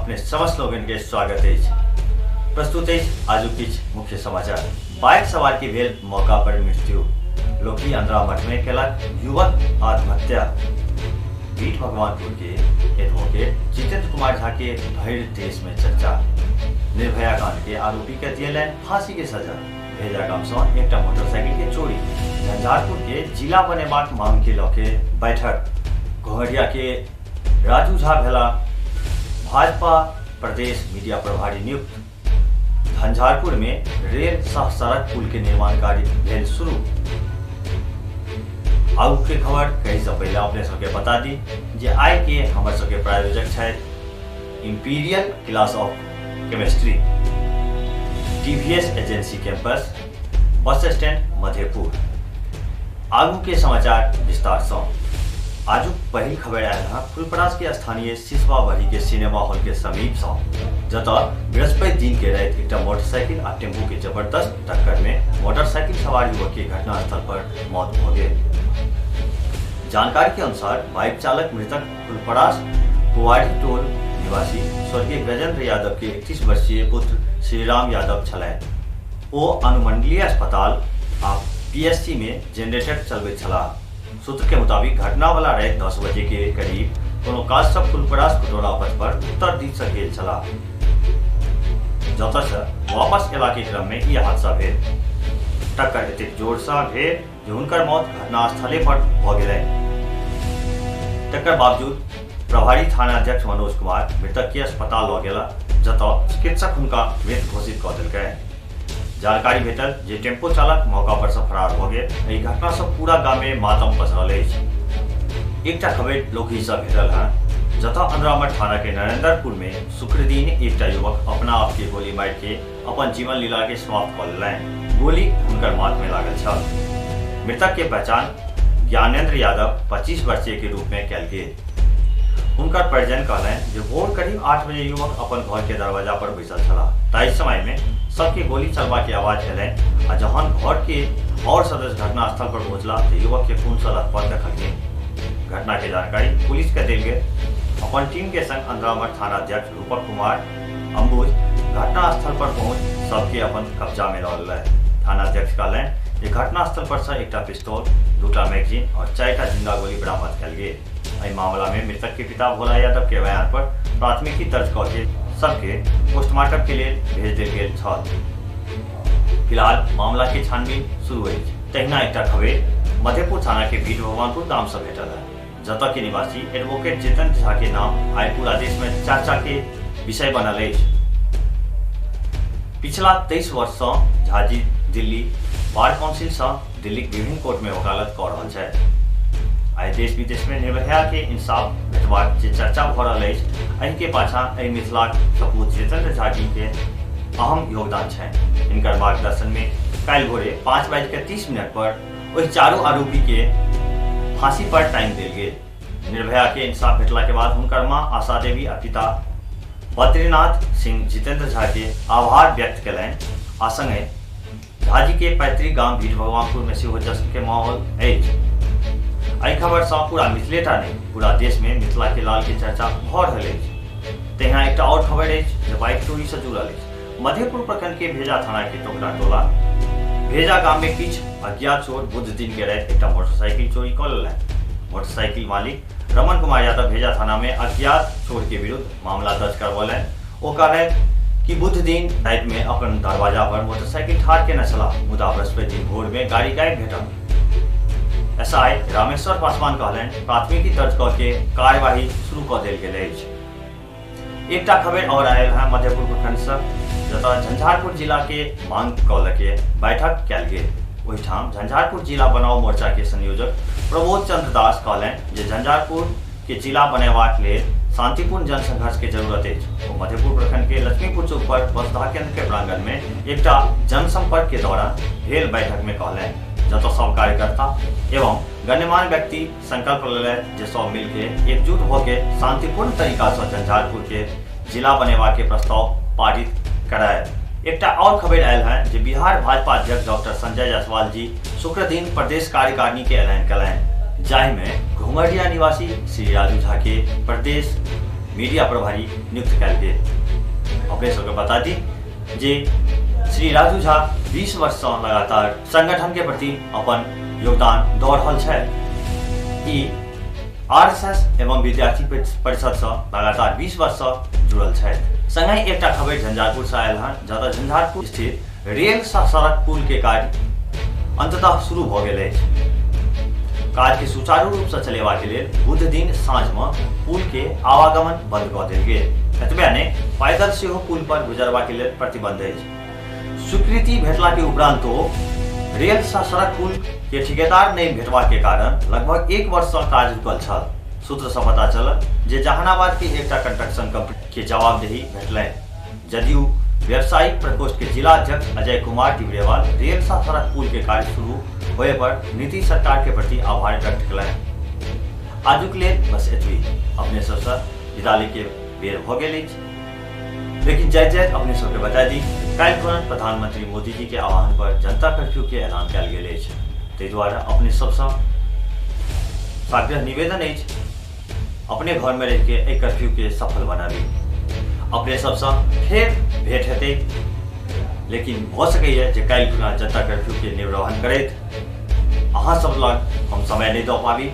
अपने समस्त लोगन के स्वागत अछि। प्रस्तुत अछि आजुक किछु मुख्य समाचार। बाइक सवार के भेल मौका पर मृत्यु, लोकी अंधरा मठ में केलक युवक आत्महत्या। पीठ भगवानपुर के एडवोकेट जितेंद्र कुमार झा के भरि देश में चर्चा। निर्भया कांड के आरोपी के दियलनि फांसी के सजा। भेजा गाम सँ एकटा मोटरसाइकिल के चोरी। झंझारपुर के जिला बनेबाक मांग के लऽ के बैठक। घोघरिया के राजू झा भेला भाजपा प्रदेश मीडिया प्रभारी नियुक्त। झंझारपुर में रेल सह सड़क पुल के निर्माण कार्य भेल शुरू। आगू के खबर कही से पहले अपने सबके बता दी जे आइ के हमर सबके प्रायोजक छथि imperial class of chemistry, TVS agency campus, bus stand, Madhepur. आगू के समाचार विस्तार सँ। आजुक पहिल खबर आयल हँ फुलपरास के स्थानीय सिसवाबरी के सिनेमा हॉल के समीप सँ, जतऽ बृहस्पति दिन के राति एकटा मोटरसाइकिल आ टेम्पू के जबरदस्त टक्कर में मोटरसाइकिल सवार युवक के घटनास्थल पर मौत भऽ गेल। जानकारी के अनुसार बाइक चालक मृतक फुलपरास कुआरी टोल निवासी स्वर्गीय गजेंद्र यादव के 31 वर्षीय पुत्र श्रीराम यादव छलनि। ओ अनुमंडलीय अस्पताल आ पीएससी में जेनरेटर चलबैत छलाह। सूत्र के मुताबिक घटना वाला राति 10 बजे के करीब कोनो काज सँ फुलपरास कुटौरा पथ पर उत्तर दिस सँ गेल छलाह, जतऽ सँ वापस एला के क्रम में ई हादसा भेल। टक्कर एतेक जोर सँ भेल जे हुनकर मौत घटनास्थले पर भऽ गेलनि। तकर बावजूद प्रभारी थानाध्यक्ष मनोज कुमार मृतक के अस्पताल लऽ गेला, जतऽ चिकित्सक हुनका मृत घोषित कऽ देलकनि। जानकारी भेटल जे टेम्पो चालक मौका पर सँ फरार भऽ गेल। एहि घटना सँ पूरा गाम मे मातम पसरल अछि। एकटा खबरि लोकही सँ भेटल हँ, जतऽ अंधरामठ थाना के नरेंद्रपुर मे शुक्रदिन एकटा युवक अपना आप के गोली मारि के अपन जीवन लीला के समाप्त कऽ लेलनि। गोली हुनकर माथ मे लागल छल। मृतक के पहचान ज्ञानेंद्र यादव 25 वर्षीय के रूप मे कयल गेल। हुनकर परिजन कहलनि जे भोर करीब 8 बजे युवक अपन घर के दरवाजा पर बैसल छलाह। ताहि समय मे सबके गोली चलबा के आवाज एलनि आ जहन घर के और सदस्य घटनास्थल पर पहुंचला तऽ युवक के खून सँ लथपथ देखलखिन। घटना के जानकारी पुलिस के देल गेल। अपन टीम के संग अंधरामठ थानाध्यक्ष रूपक कुमार अंबुज घटनास्थल पर पहुंच सबके अपन कब्जा में लऽ लेलनि। थानाध्यक्ष कहलनि जे घटनास्थल पर सँ एकटा पिस्तौल, दूटा मैगजीन और 4टा जिंदा गोली बरामद कयल गेल। एहि मामला में मृतक के पिता भोला यादव के बयान पर प्राथमिकी दर्ज कऽ के सबके पोस्टमार्टम के लेल भेज देल गेल छल। फिलहाल मामला के छानबीन शुरू अछि। तहिना एकटा खबरि मधेपुर थाना के भीठ भगवानपुर गाम सँ भेटल है, जतऽ के निवासी एडवोकेट जितेंद्र झा के नाम आइ पूरा देश में चर्चा के विषय बनल अछि। पिछला 23 वर्ष सँ झाजी दिल्ली बार काउंसिल सँ दिल्लीक विभिन्न कोर्ट में वकालत कऽ रहल छथि। आइ देश विदेश में निर्भया के इंसाफ भेटबाक जे चर्चा भऽ रहल अछि, एहि के पाछाँ एहि मिथिलाक सपूत जितेंद्र झा जी के अहम योगदान छनि। हिनकर मार्गदर्शन में काल्हि भोरे 5:30 पर ओहि चारू आरोपी के फांसी पर टांगि देल गेल। निर्भया के इंसाफ भेटला के बाद हुनकर मां आशा देवी आ पिता बद्रीनाथ सिंह जितेंद्र झा के आभार व्यक्त केलनि आ संगहि झाजी के पैतृक गाम भीठ भगवानपुर में सेहो जश्न के माहौल अछि। एहि खबर सँ पूरा मिथिलेटा नहि पूरा देश में मिथिला के लाल के चर्चा भऽ रहल अछि। तहिना एकटा और खबर अछि जे बाइक चोरी सँ जुड़ल अछि। मधेपुर प्रखंड के भेजा थाना के टोकरा टोला भेजा गाम में किछु अज्ञात चोर बुध दिन के राति एकटा मोटरसाइकिल चोरी कऽ लेलनि। मोटरसाइकिल मालिक रमन कुमार यादव भेजा थाना में अज्ञात चोर के विरुद्ध मामला दर्ज करवलनि। ओ कहलनि कि बुध दिन राति में अपन दरवाजा पर मोटरसाइकिल ठाढ़ केने छलाह, मुदा बृहस्पति दिन भोर में गाड़ी गायब भेटल। एसआई रामेश्वर पासवान कहलनि प्राथमिकी दर्ज कऽ के कार्यवाही शुरू कऽ देल गेल अछि। एकटा खबर और आयल है मधेपुर प्रखंड से, जतऽ झंझारपुर जिला के मांग कऽ लऽ के बैठक कयल गेल। ओहिठाम झंझारपुर जिला बनाओ मोर्चा के संयोजक प्रबोध चंद्र दास कहलनि जे झंझारपुर के जिला बनेबाक लेल शांतिपूर्ण जनसंघर्ष के जरूरत अछि। ओ मधेपुर प्रखंड के लक्ष्मीपुर चौक पर वसुधा केंद्र के प्रांगण में एकटा जनसंपर्क के दौरान भेल बैठक में कहलनि, जतऽ सब कार्यकर्ता एवं गण्यमान्य व्यक्ति संकल्प लेलनि जे सब मिल के एकजुट भऽ के शांतिपूर्ण तरीका सँ झंझारपुर के जिला बनेबा के प्रस्ताव पारित करायब। एकटा और खबर आयल है जे बिहार भाजपा अध्यक्ष डॉक्टर संजय जायसवाल जी शुक्र दिन प्रदेश कार्यकारिणी के ऐलान कयलनि, जाहि में घुंघरिया निवासी श्री राजू झा के प्रदेश मीडिया प्रभारी नियुक्त कयल गेल। अपने सबके बता दी जे श्री राजू झा 20 वर्ष सँ लगातार संगठन के प्रति अपन योगदान दऽ रहल छथि। ई आरएसएस एवं विद्यार्थी परिषद सँ लगातार 20 वर्ष सँ जुड़ल छथि। संगहि एकटा खबरि झंझारपुर सँ आयल हन, जतय झंझारपुर स्थित रेल सह सड़क पुल के कार्य अंततः शुरू भऽ गेल अछि। काज के सुचारू रूप सँ चलेबा के लेल बुध दिन साँझ मे पुल के आवागमन बंद कऽ देल गेल। एतबे नहि, पैदल सेहो पुल पर गुजरबा के लेल प्रतिबंध अछि। स्वीकृति भेटला के उपरांतो रेल सह सड़क पुल के ठिकेदार नहि भेटबा के कारण लगभग एक वर्ष सँ काज रुकल छल। सूत्र सँ पता चलल जे जहानाबाद के एकटा कंस्ट्रक्शन कंपनी के जवाबदेही भेटलनि। जदयू व्यावसायिक प्रकोष्ठ के जिला अध्यक्ष अजय कुमार टिबरेवाल रेल सह सड़क पुल के कार्य शुरू होए पर नीतीश सरकार के प्रति आभार व्यक्त केलनि। आजुक लेल बस एतबी। अपने सबसँ विदा ले के बेर भऽ गेल अछि, लेकिन जाइत जाइत अपने सबके बता दी, काल्हि तुरंत प्रधानमंत्री मोदी जी के आह्वान पर जनता कर्फ्यू के ऐलान कयल गेल अछि। ताहि दुआरे अपने सबसँ साग्रह निवेदन अछि, अपने घर में रह के एहि कर्फ्यू के सफल बनाबी। अपने सबसँ फेर भेंट हेतै, लेकिन भऽ सकैए जे काल्हि खुना जनता कर्फ्यू के निर्वहन करैत अहाँ सब लग हम समय नहि दऽ पाबी।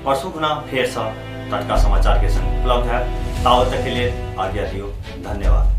परसू खुना फेरसँ टटका समाचार के संग उपलब्ध है। तावत तक के लिए आज्ञा दियो, धन्यवाद।